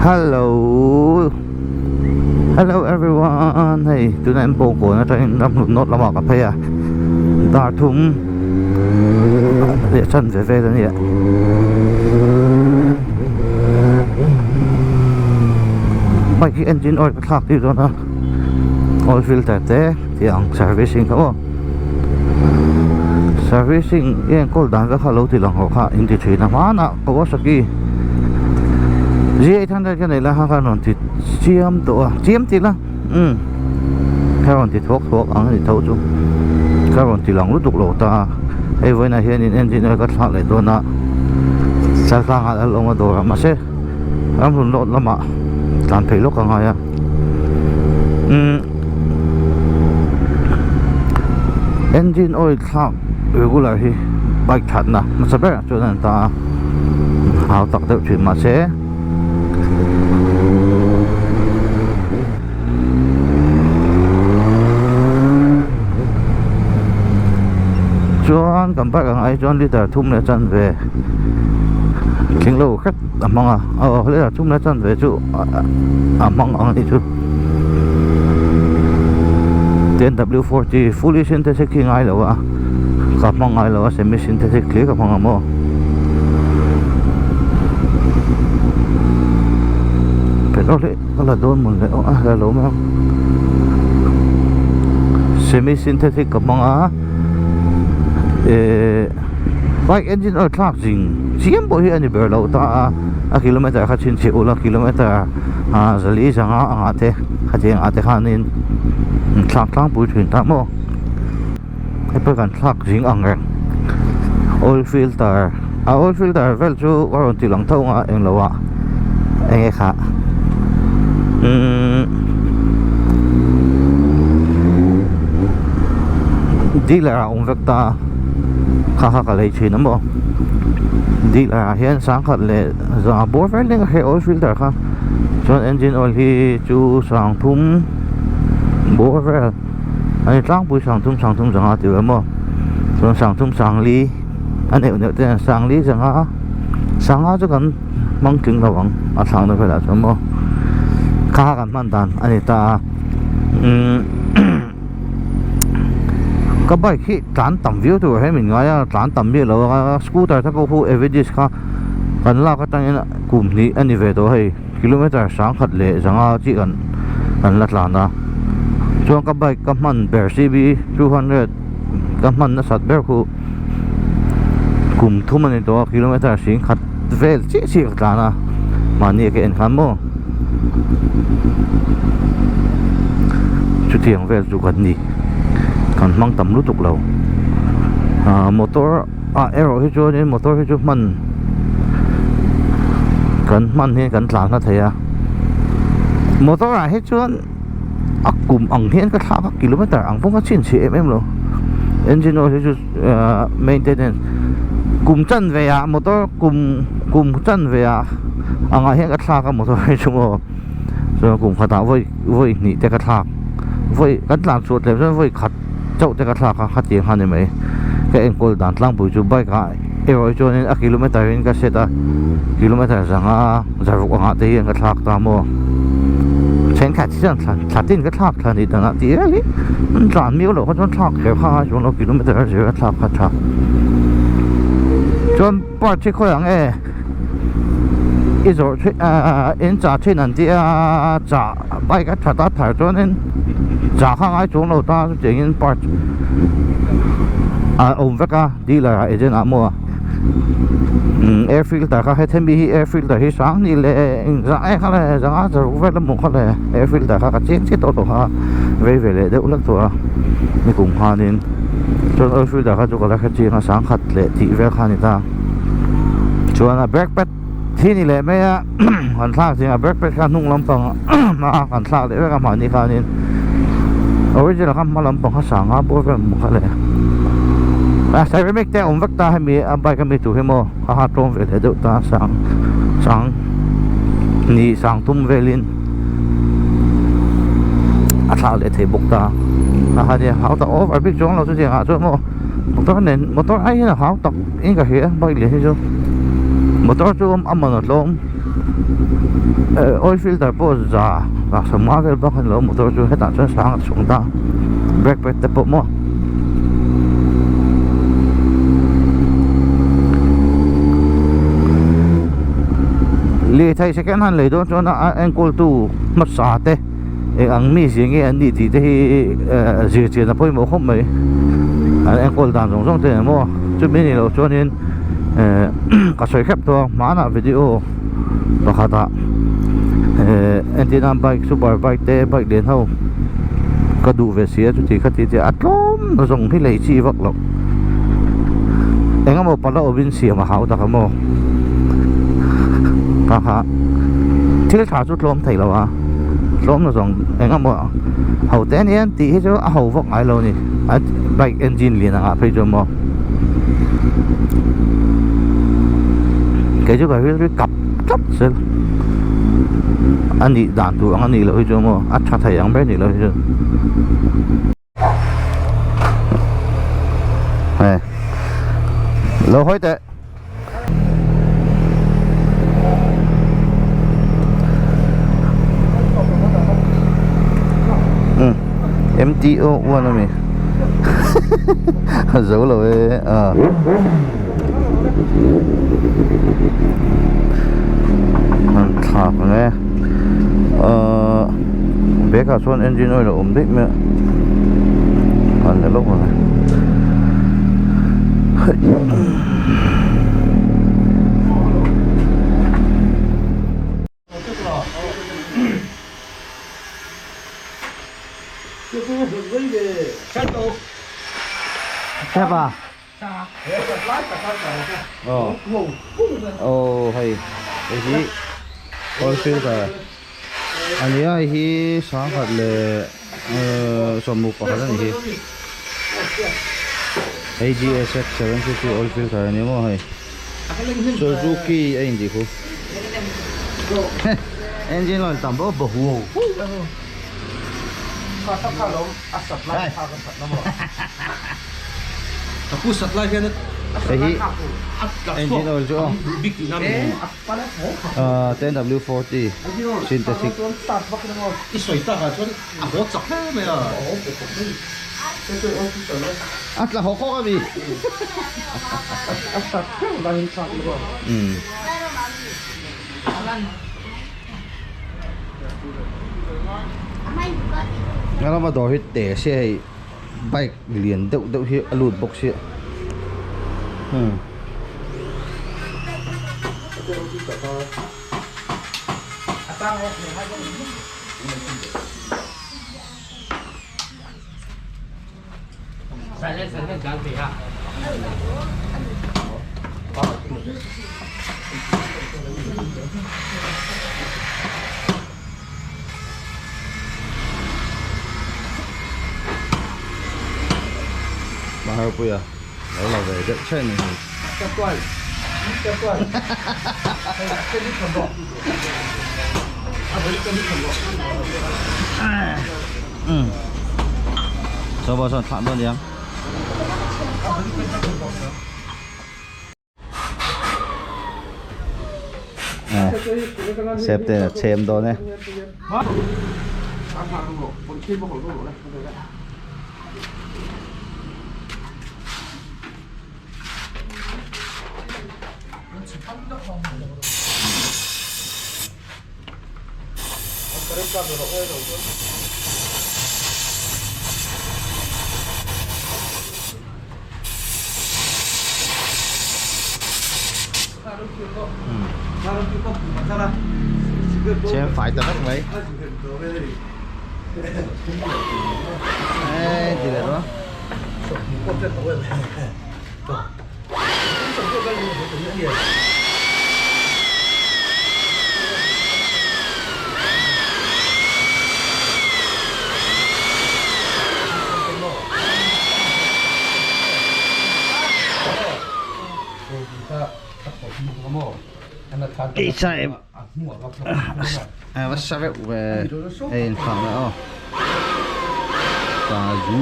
Hello Hello everyone hei tunah hian bawngkawn atangin ramhlun nawt lamah ka phei a dar thum leh chan ve vel a ni a bike hi engine oil ka thlak tir dawn a oil filter te tih ang servicing kha aw servicing i enkawl dan vek kha lo ti lang ho kha in ti thin a hmanah Kawasaki G800 ka neih lai kha khan rawn ti chiam tawh a chiam ti la umm ka rawn ti thuak thuak ang a ni tho chu ka rawn ti lang lutuk lo ta a hei vawiinah hianin engine ka thlak leh dawn a chaltlangah lal awm a dawr a mahse ramhlun lawt lamah tlan phei lawk a ngai a umm engine oil thlak regular hi bike thatna hmasa berah chuan a ni ta a hau tak deuh thin mahse chuan kan bike ang ai chuan liter thum leh chanve tling lo hret a hmang a aw liter thum leh chanve chu a hmang ang a nih chu 10w40 fully synthetic hi ngai lo a ka hmang ngai lo a semi synthetic hlir ka hmang ang maw petrol hi ka la dawn mawn le aw a la lo mai ang semi synthetic ka hmang a ehh bike engine oil thlak zing chiam pawh hi a ni ber lo ta a a kilometer kha chhinchhiah ula kilometer ah zali zanga angah te khatiang ah te khanin thlak tlangpui thin ta maw hei pawh kan thlak zing ang reng oil filter a oil filter vel chu a rawn ti lang tho ang a englo ah enge kha umm dealer ah a awm vek ta a kha kha ka lei thin a maw dealer ah hian sangkhat leh za bawr vel eng he oil filter kha chuan engine oil hi chu sangthum bawr vel a ni tlangpui sangthum sangthum zanga tih emaw chuan sangthum sangli a neuh neuh te sangli zanga sanga chu kan hmang tling lo ang a thlangna velah chuan maw kha kan hman dan a ni ta a umm ka bike hi tlan tam viau tur he min ngai a tlan tam miah lo a scooter te pawh khu avedis kha kan lak atangin kum hnih a ni ve tawh hei kilometer sangkhat leh zanga chiah kan kan la tlan a chuan ka bike ka hman ber cb 200 ka hman nasat ber khu kum thum a ni tawh a kilometer singkhat vel chiah chiah ka tlan a mahni ka en khan maw chutiang vel chu kan ni kan hmang tam lutuk lo ah motor ah erawh hi chuanin motor hi chu hman kan hman hian kan tlan hla thei a motor ah hi chuan a kum ang hian ka thlak a kilometer ang pawh ka chhinchhiah em em lo engine oil hi chu ah maintenance kum chanve ah motor kum kum chanve ah angah hian ka thlak a motor hi chu maw chuan kum khatah vawi vawi hnih te ka thlak vawi kan tlan chhuah tlem chuan vawi khat chauh te ka thlak a khatiang kha a ni mai ka enkawl dan tlangpui chu bike ah erawh hi chuanin a kilometer in ka set a kilometer zanga zaruk angah te hian ka thlak ta maw thenkhat hi chuan thla thla tin ka thlak thla ni danah tih reng hi an tlan miau loh kha chuan thlak kher kha a chuan lo kilometer a zir a thlak kha tha chuan part hi khawi ang e i zawrh thin ah in chah thin an tia chah bike a that a thar chuanin chah kha ngai chuang lo ta chutiangin part a awm vek a dealer ah agent ah maw umm air filter kha hethemi hi air filter hi sang ni leh engzah nge kha le zanga zaruk vel emaw kha le air filter kha ka chiang chiah tawh lo kha vei ve leh deuh hlek tawh a nikum khanin chuan oil filter kha chu ka la hre chiang a sangkhat leh tih vel kha a ni ta chuan a brake pad thi ni leh mai a kan thlak zing a brake pad kha hnung lampang hma kan thlak leh vek a mahni khanin original kha hma lampang kha sanga bawr vel maw kha le a ceramic te a awm vek ta hemi a bike ami tur hi maw a ha tlawm ve leh deuh ta sang sang ni sang tum velin a thlak leh thei bawk ta a ha nia hau tak over bik chuang lo chu tiang ah chuan maw motor nen motor ai hian a hau tak in ka hria bike leh hi chu motor chu a man a tlawm. Oil filter pawh za vak sawmnga vel bak a ni lo motor chu hetah chuan sang a chhung ta brake pad te pawh maw. Lirthei second hand lei dawn chuan a enkawl tu hmasa te eng ang mi zia nge an nih tih te hi zir chian a pawimawh khawp mai an enkawl dan zawng zawng te emaw chumi ni loh chuanin ka sawi hrep tawh a hmanah video pakhatah entir nan bike super bike te bike lian ho ka duh ve si a chuti kha ti a tlawm na zawng hi lei chi vak loh eng emaw pala awmin siam a hau tak a maw kha kha thil tha chu tlawm thei lo a tlawm na zawng eng emaw ho te ania tih hi chu a ho vak ngai lo a ni a bike engine lian ang ah phei chuan maw. Kei chu ka rilru kap tlat zel a nih dan tur ang a nih loh hi chu maw a tha thei ang ber nih loh hi chu hei lo hawi teh. MTO one ami a zo lo e a an thlak ang e ahh bag ah chuan engine oil a awm daih mai a an la lawk ang e. Step à? Ờ. Ồ hei hei hi oil filter a nia hei hi sangkhat leh sawmruk pakhat a ni hi AGSX 750 oil filter a ni maw hei Suzuki a intih khu engine oil tam bawk bawk hei hi engine oil chu aw 10W40 synthetic a tla hawk hawk a mi Nga lama dawr hi te sia hei bike lian deuh deuh hi a lut bawk sia hmm. Maharpuia lo la ve deuh chhen a ni. Saw sawn thlah dawn aniang. Sep te a chhem dawn e. Chhem fai ta vek mai. Ê, ti leh rawh. A sa reuh ve a inthlah na aw Suzuki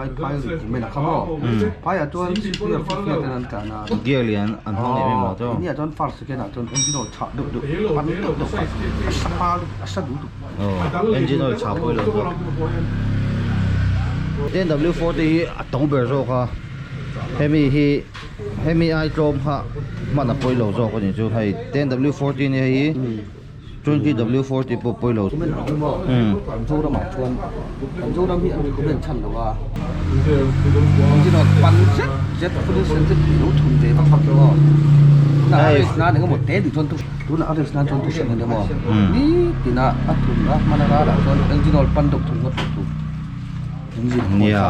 Tunlai phai ri kumen a kha maw? Phaiah chuan CPR fifty ten an tlan a. Gear lian an hmang em em lo chu. Nia chuan first second ah chuan engine oil chhah deuh deuh pan deuh deuh kha a sa pa a sa duh duh. Aw engine oil chhah pawh i lo zawk. Ten W 40 hi a to ber zawk a hemi hi hemi ai tlawm kha hman a pawi lo zawk a ni chu hei ten W 40 nia hei hi. Twenty W 40 pawh pawi lo. Comment ang maw? Kan Zoram ah chuan kan Zoram hi an comment chhan lo a. Engine ah pan zet zet fully sensitive tih lo thun ve vak vak maw? Tunah a race nan engemaw te duh chuan tunah a race nan chuan thu hriat ania maw? Nitin a a thun a hman a ral ah chuan engine oil pan deuh thun ngawt loh tur. Engine Nia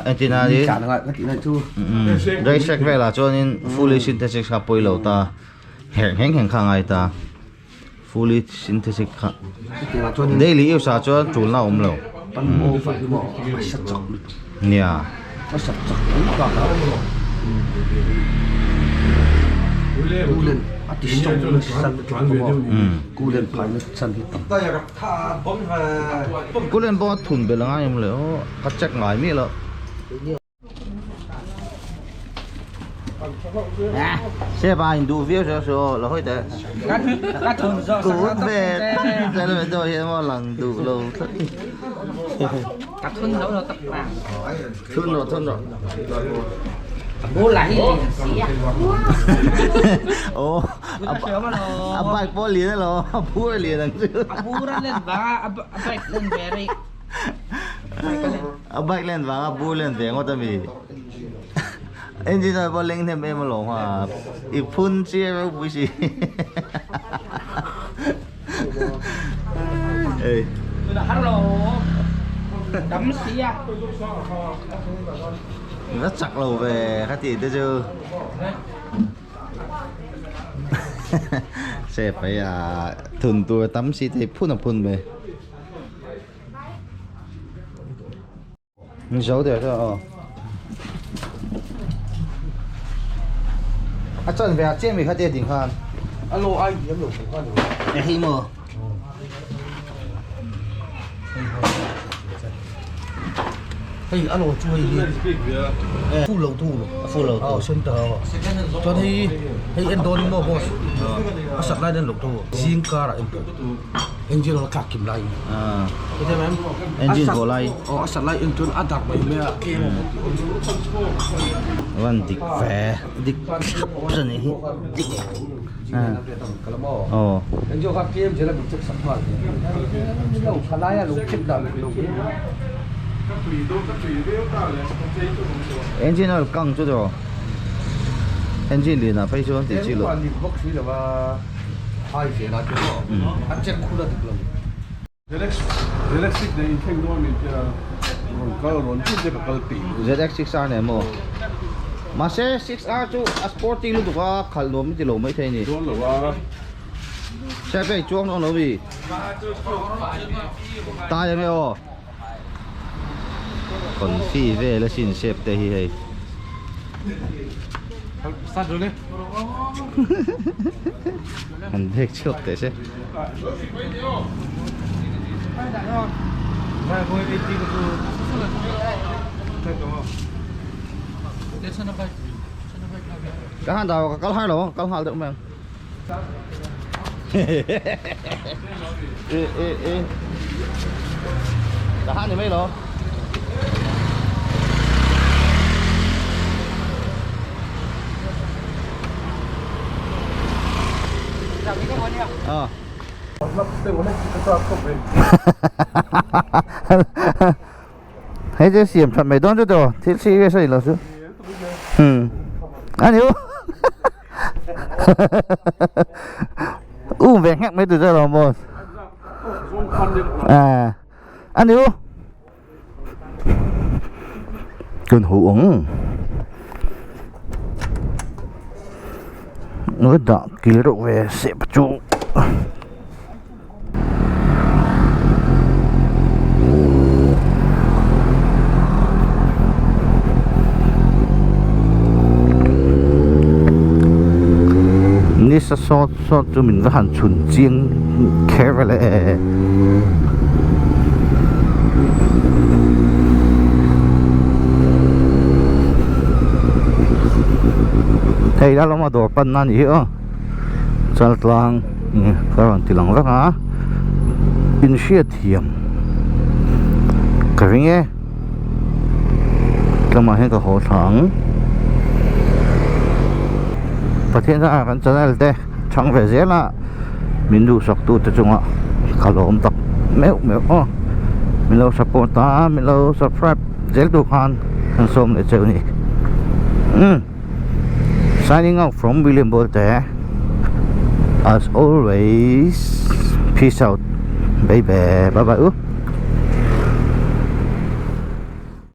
engtin a ni? Tlan anga ka tih na chu. Race track velah chuanin fully synthetic kha pawi lo ta. Herh ngheng ngheng kha a ngai ta fully synthetic kha daily use ah chuan tulna a awm lo nia kulen pawh a thun belh a ngai em le aw ka check ngai miah lo. Xe ba in duh viau zel su lo hawi teh. Cút về tắt lên về rồi hiện mà lằng duh lo tlat. Ka thun zo lo tak pa. Thun rawh thun rawh. Bula hi lian si a. Aw a bike pawh lian alo a bur a lian ang chu. A bur a len vang a a bike len ve rih. A bike len vanga bur len ve ngawt ami. Engine oil pawh leng hnem em alawm ha. I phun chiar ropui si. Ei. Hello. Đấm xí à. Rất chặt lầu về các chị thế chứ. Xe phải à thun tua tắm xí thì phun là phun về. Zo der chu aw. A chan ve a chiam mi kha te ding khan. A lo ai diam lo kha ni. E hi mo. Hei a lo chu hei hi full lo tu lo. A full lo tu. Center a. Chuan hei hei en dawn maw boss. A sat lai den lo tu. Zing kar ah en tu. Engine a tlak kim lai ah engine ko lai oh a sat lai en chuan a dark mai mai a van dik ve dik thlap zan hi dik oh engine kha kem zela min check sak nghal lo thalai a lo check dan lo engine oil kang chu tiraw engine lian ah phei chuan tih chi lo Hai ve la chu maw a check khur a dik lo. ZX six nen inthleng dawn min tia rawn kal rawn tih te ka kal peih. ZX six R nen maw? Mahse six R chu a sporty lutuk a khalh nuam i ti lo maithei a ni. Chuang lo a. Sir pek chuang dawn lo mi. Tai ang e aw. Confi vel a sin shape te hi hei. Han bek chhuak teh se. Ka han dau ka kal har lo kal nghal deuh mai ang. Ê ê ê. Ka han ni mai lo. Ờ. Hei chu siam that mai dawn chu tawh thil serious a ni lo chu. Hmm. Ani u. Um ve nghek mai tu chu alawm boss. À. Ani u. Cơn hú ống. Nó dah kil reuh ve sep chu. Nisa sawt sawt chu min va han chhun chiang kher ve le. Hei la lawma dawr pan na a nih hi aw Chaltlang ka rawn ti lang vek a in hriatthiam ka ring e tlangah hian ka haw thla ang Pathian zara kan channel te chhang ve zel a min duhsak tu te chungah ka lawm tak meuh meuh aw min lo support a min lo subscribe zel tur khan kan sawm leh cheu a ni umm signing out from William Bolte as always peace out baby bye bye u.